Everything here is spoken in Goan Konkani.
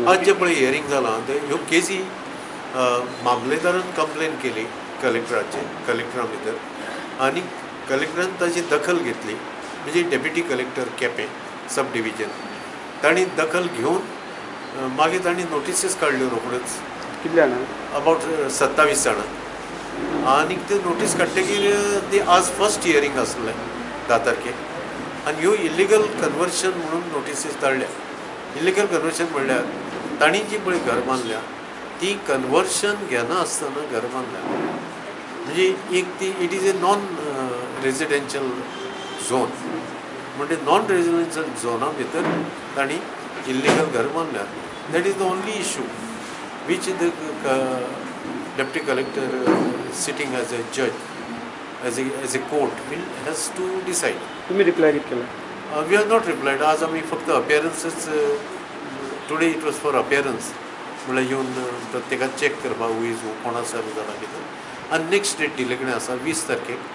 आज जे पळय हियरींग जालां ते ह्यो केसी मामलेदारान कंप्लेन केली कलेक्टराचेर, कलेक्टरा भितर, आनी कलेक्टरान ताची दखल घेतली. म्हणजे deputy collector Quepem sub division तांणी दखल घेवन मागीर तांणी नोटिसीस काडल्यो रोखड्योच. कितले जाणां? अबावट 27 जाणां. आनी ते नोटीस काडटकीर ती आज फर्स्ट हियरींग आसलें 10 तारखेक आनी ह्यो इलिगल कन्वर्शन म्हणून नोटिसीस धाडल्या. इलिगल कन्वर्शन म्हणल्यार तांणी जी पळय घर बांदल्या ती कन्वर्शन घेना आसतना घर बांदल्या, म्हणजे एक ती it is a non residential zone, म्हणजे नॉन रेजिडेन्शियल झोना भितर तांणी इल्लिगल घर बांदल्या. That is the only issue which the deputy collector sitting as a judge, as a court will has to decide. तुम्ही रिप्लाय कितें केला? We are not replied. आज आमी फक्त अपियरन्सच, today it was for appearance, म्हणल्यार येवन प्रत्येकाक चॅक करपाक हू is कोण आसा जाला कितें. आनी नेक्स्ट डेट दिल्ले कडेन आसा 20 तारखेक.